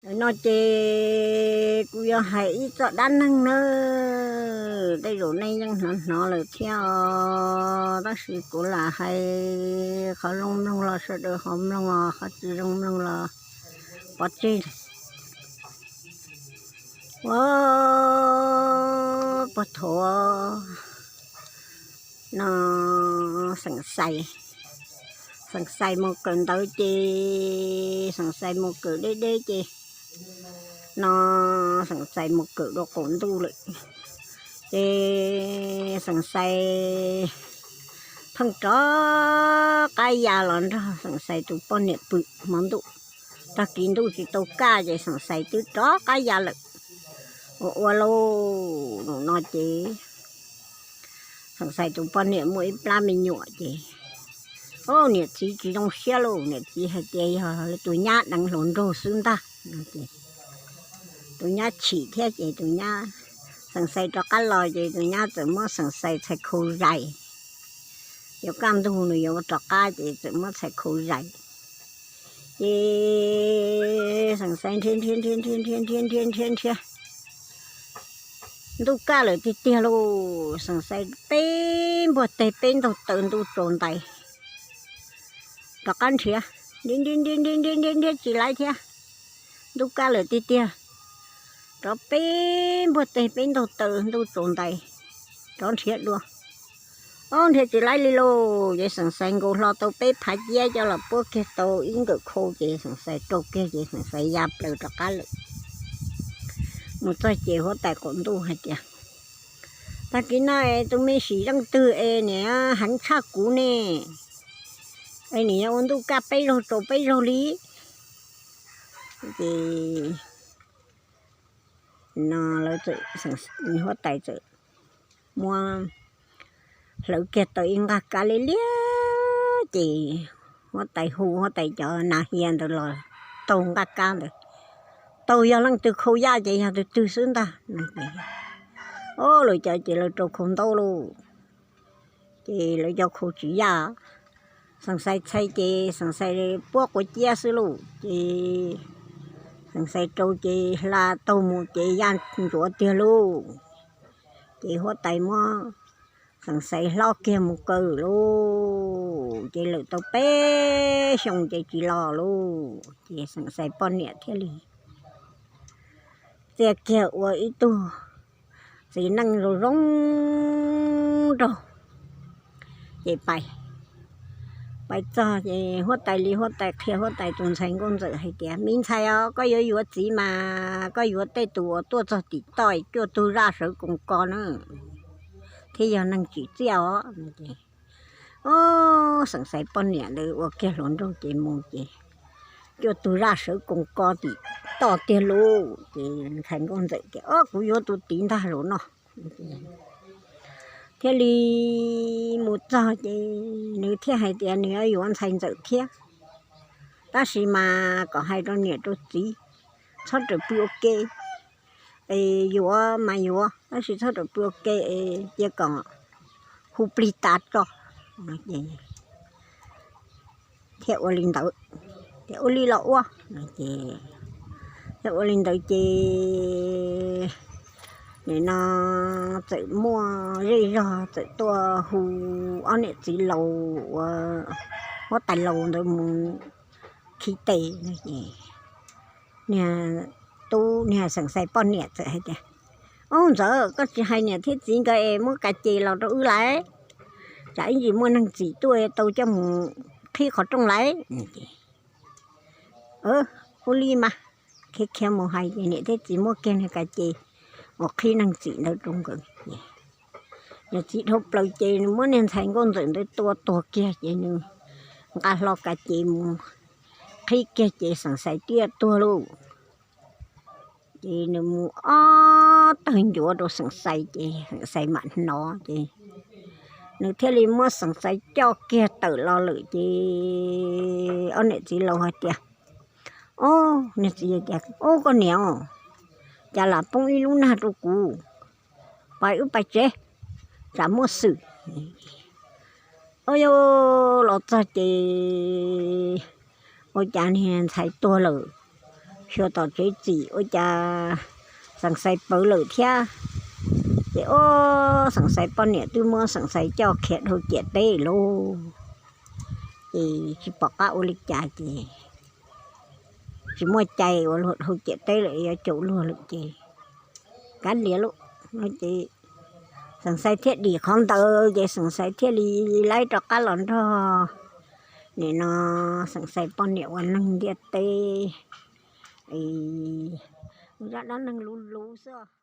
Nim no ces kuv yuav hais ib txoj dab neeg nawb, tej zaum nej yeej hnov hnov lawm thiab os, tab sis kuv lam hais, qhov zoo mloog los sawv daws ho mloog os, qhov tsis zoo mloog los pov tseg. Ua puag thaum no xeem Xais, xeem Xais mus kawm ntawv ces xeem Xais mus kawm deb deb ces no xeem Xais mus kawm dua qaum ntuj lawm. Ces xeem Xais pheej rov qab ya los nrog xeem Xais tus poj niam pw hmo ntuj. Tag kis ntuj tsis tau kaj ces xeem Xais twb rov qab ya lawm. Ua ua lauj, no ces xeem Xais tus poj niam muaj ib plab me nyuam ces, o, niam txiv tsis zoo siab lauj, niam txiv hais tias yog tus nyab deev hluas nraug xwb ntag. Tus nyab chim thiab ces tus nyab, xeem Xais rov qab los ces tus nyab txawm muab xeem Xais txhais khau zais. Yuav kaj ntug nws yuav rov qab ces txawm muab txhais khau zais. Ces xeem Xais nrhiav nrhiav nrhiav nrhiav nrhiav nrhiav nrhiav nrhiav nrhiav, ntuj kaj lawm tiag tiag lauj, xeem Xais peb npuag teg peb ntaug taw ntuj tsaus ntais. Rov qab nrhiav, nrhiav nrhiav nrhiav nrhiav nrhiav nrhiav tsis laib thiab, ntuj kaj lawm tiag tiag. Rov peb npuag teg peb ntaug taw ntuj tsaus ntais, rov nrhiav dua. Ob, nrhiav tsis laib li lauj, ces xeem Xais nkaus hlo tau peb phav ciab coj los puab kiag tau ib nkawm khau ces xeem Xais rau kiag ces xeem Xais ya plaws rov qab lawm. Mus txog ces huab tais qaum ntuj hais tias, tag kis no es tus me sim zeej twg es niam heev tshaj kuv ne, es niam yuav ua ntuj kaj peb zaug tsaus peb zaug li. Ces no lawv txawm, huab tais txawm muab hlawv kiag tau ib nqaj kab liab liab ces huab tais hu huab tais cov nas hia ntawd los taug nqaj kab ntawd, taug yog leej twg khau yaj ces yog tus twg xwb ntag. O, lawv cov ces lawv rau khau ntaub lauj, ces lawv cov khau tsis yaj. Xeem Xais txhais ces xeem Xais puab quav ciab xwb lauj, ces xeem Xais rau ces hla taug mus ces yaj ntsuav tiag lauj. Ces huab tais muab xeem Xais hlob kiag mus kaw lauj, ces lawm tau peb xyoo ces tsis los lauj, ces xeem Xais poj niam thiaj li txia kiag ua ib tug txiv neej zoo zoo nraug. Ces pais, pais txog ces huab tais li huab tais qhia huab tais tus ntxhais nkauj ntxawm hais tias, me ntxhais os, koj yuav yuav txiv mas koj yuav tej tus uas tuaj txog tim toj cuaj tug zaj sawv koos ko na, thiaj yog neeg tsim txiaj os. O, xeem Xais poj niam ntawd ua kiag hluas nraug ces mus ces cuaj tug zaj sawv koos ko tim toj tiag lauj. Ces ntxhais nkauj ntxawm tias, o, kuv yuav tus tid ntag zaum no. Thiaj li mus txog ces nws thiaj hais tias nws yuav yuav ntxhais ntxawm thiab, tab sis mas kom hais rau niam rau txiv, txhob rawm pw ua ke, es yuav mas yuav tab sis txhob rawm pw ua ke, es cia kom hu plig tas tso. Thiaj ua li ntawd, tias ua li los ua. Ces thiaj ua li ntawd ces nim no txawm muaj zej zog txawm tuaj hu ob niam txiv laus uas huab tais laus ntawd mus khi tes. Niag tub, niag xeem Xais poj niam txawm hais tias, o, ntxawm, koj tsis hais niam thiab txiv nkawd es muab ka ces los rau wb lawm, tsam ib ntsis muaj neeg txim tuaj tau coj mus qhib qhov rooj lawm. Ua li mas, khiav khiav mus hais ces niam thiab txiv muab kiag niag ka ces uas qhib neeg txim ntawd rau nkawd. Niag txiv dhau plaws ces nws muab niag ntxhais nkauj ntxawm ntawd tua tuag kiag ces nws nqa hlo ka ces mus qhib kiag ces xeem Xais tiaj tuag lauj. Ces nws mus ob tawg ncuav rau xeem Xais ces xeem Xais mam hnov ces nws thiaj li muab xeem Xais coj kiag tawm los lawm ces ob niam txiv laus hais tias, o, niag txiv tias, o, koj niam, cas lam poob ib lub nag rau kuv, pais wb pais tsev, tsam muaj xwm. O, yog los txog ces ua cas niag ntxhais tuag lawm, xyuas tom tsev txim ua cas Xeem Xais pawv lawm thiab. Ces ob, Xeem Xais poj niam twb muab Xeem Xais coj khiav dhau ciam teb lauj. Ces tsis pom qab ua li cas ces tsis muaj cai ua luag dhau ciam teb lawm, yuav caum luag lawm ces kav liam lauj no ces Xeem Xais thiaj dim qhov ntawd ces Xeem Xais thiaj li laib rov qab los nrog nim no Xeem Xais poj niam ua neeg ntiaj teb. Zaj dab neeg luv luv xwb.